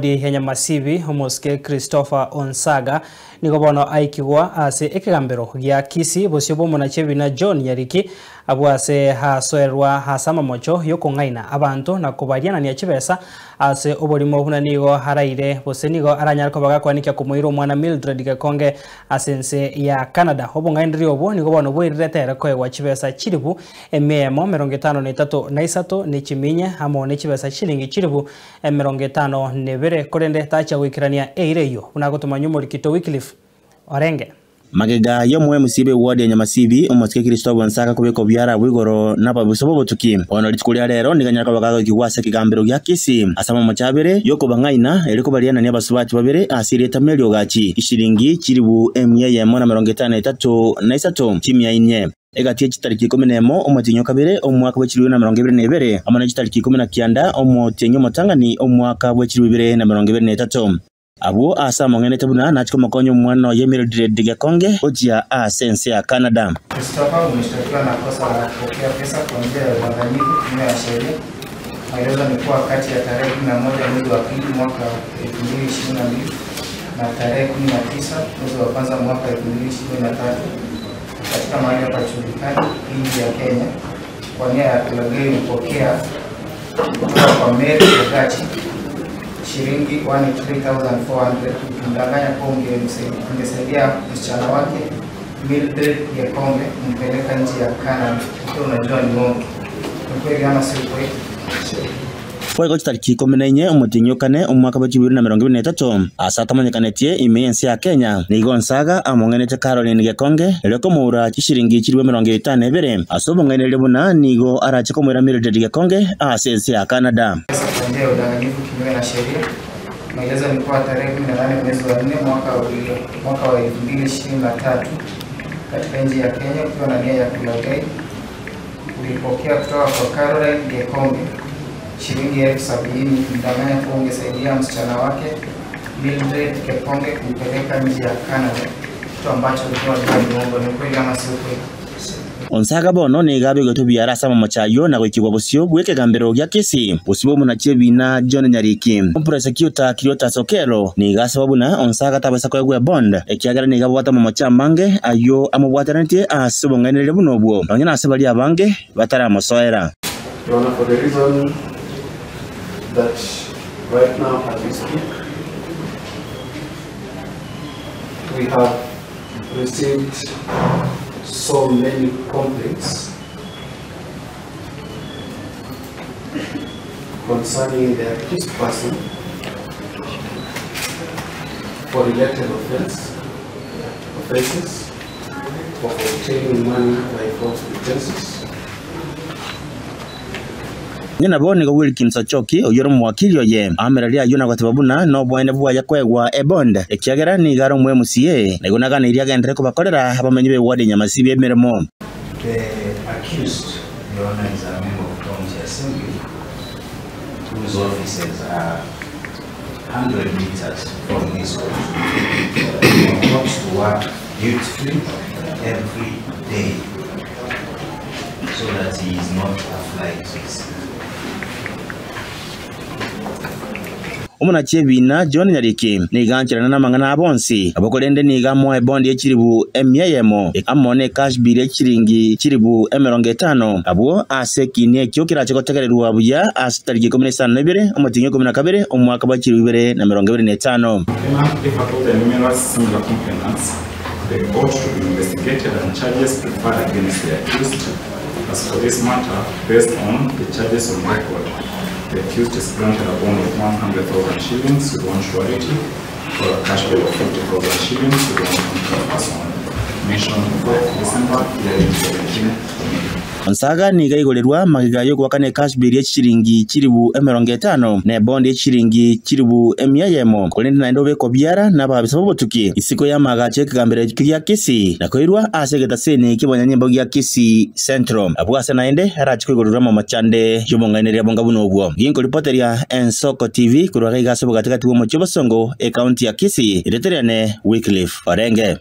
Ya Nyamasibi, omosike Christopher Onsaga nigo bono aikigwa ase ekegambero gia Kisii bosio bw'omonachi ebina John Nyariki abwo ase asoerwa ase amamocho y'okong'aina abanto na kobarianania chibesa ase oborimo buna nigo araire gose nigo aranyare koba gakwanikia komoira omwana Mildred Gekonge ase ense ya Canada. Obong'ainiri obwo nigo bono bwairerete ere koegwa chibesa chilifu emia eyemo emerongo etano na etato na isato ne chiminye amo ne chibesa chilingi chilifu 52, korende tachia goikerania eira eyio, buna agotomanywa omorikito Wycliffe orenge. Magega y'omoMCA b'eward ya Nyamasibi, omosike Christopher Nsaka kobeka obiara abwo igoro nababiso b'obotuki. Bono rituko ria rero nigo anyare koba gagoikigwa ase ekegambero gia Kisii ase amamocho abere y'okobang'aina erio kobarianania abasubati babere ase erieta Mary Ogachi chishilingi chilifu emia eyemo na emerongo etano na etato na isato chimia inye. Egati ye chitariki ikomi nemo omotienyi o kabere, omwaka bwe chilifu bibere na emerongo ebere na ebere, amo ne chitariki ikomi na kianda omotienyi omotang'ani, omwaka bwe chilifu 2023. Abwo aase among'enete buna nachie komokonya omwana oye Mildred Gekonge gochia ase ense ya Canada. Christopher umeshtakiwa na kosa la kupokea pesa kwa njia ya udanganyifu kinyume ya sheria. Maelezo ni kuwa kati ya tarehe 11 mwezi wa pili mwaka 2022 na tarehe 19 mwezi wa kwanza mwaka 2023 katika mahali hapajulikani nchi ya Kenya kwa nia ya kulaghai ulipokea kutoka kwa Mary Ogachi shilingi 103,400 ukimdanganya kuwa ungesaidia msichana wake Mildred Gekonge kumpeleka nchi ya Canada ukiwa unajua ni uongo. Ni kweli ama si ukweli? Boigo chitariki ikomi na inye omotienyi o kane omwaka bwe chibiri na emerongo ebere na etato, ase atamanyekaneti ime y'ense ya Kenya, nigo Nsaga among'ainete Caroline Gekonge erio komoura chishiringi chilifu emerongo etano na ebere ase obong'ainereria buna nigo arache komoira Mildred Gekonge ase ense ya Canada. Pesa kwa njia ya udanganyifu kinyume na sheria. Maelezo ni kuwa tarehe 18 mwezi wa 4 mwaka wa 2023 katika nchi ya Kenya ukiwa na nia ya kulaghai ulipokea kutoka kwa Caroline Gekonge shilingi 70,000 kumdanganya kuwa ungesaidia msichana wake Mildred Gekonge kumpeleka nchi ya Canada, kitu ambacho ulikuwa unajua ni uongo. Ni kweli ama si ukweli? Onsaga bono nigo abegetwe ebiara ase amamocho ayio na goikigwa bosio bw'ekegambero gia Kisii, bosio bw'omonachi ebina John Nyariki. Omoprosecutor Cleotas Okello nigo asaba buna Onsaga tabasa koegwa ebond ekiagera nigo abwate amamocho amange ayio amobwatanetie ase obong'ainereria buna obwo nonya nase baria abange bataramosoera. Your Honor, for the reason that right now as we speak, we have received so many complaints concerning the accused person for related offenses of obtaining money by false pretenses. Onye nabo nigo Wilkins Ochoki, oyio ore omowakili oye, aamereria ayio na goteba buna noboene bwaye koegwa ebond, ekiagera nigo are omo-MCA, na igo naganeirie agenderere kobakorera abamenyi b'eward ya Nyamasibi emeremo. The accused, Your Honor, is a member of County Assembly whose offices are 100 meters from this court. He comes to work dutifully every day so that he is not a flight risk. Omonachi ebiina John Nyariki nigo ancherana namang'ana aya bonsi, nabo korende nigo amoa ebondi ye chilifu emia eyemo, amo ne cash bill ye chilingi chilifu emerongo etano, abwo ase ekiina ekio kerache gotegererwa buya ase chitariki ikomi na isano na ibere, omotienyi o ikomi na kabere, omwaka bwa chilifu ibere na emerongo ebere na etano. If at all the numerous similar complainants, they ought to be investigated and charges preferred against the accused. As for this matter, based on the charges on record, the accused is granted a bond of 100,000 shillings with one surety or a cash bail of 50,000 shillings with one contract person. Mentioned 4th December, year 2017. Onsaga nigo aigorerwa magega y'ogoakana ecash bail ye chichiringi chilifu emerongo etano na ebondi ye chichiringi chilifu emia eyemo, korende naende obekwa biara nababisa b'obotuki isiko y'amaagacho y'ekegambero ekio gia Kisii na koirwa ase egetaseni ki'obonyanyimbo gia Kisii Central. Abwo ase naende arache koigorerwa amamocho ande y'obong'ainereria bonga buna obwo. Ginkoripoteria Ensoko TV korwa iga ase obogatigati bw'omochie o Bosongo, ekaunti ya Kisii, erieta riane Wycliffe Orenge.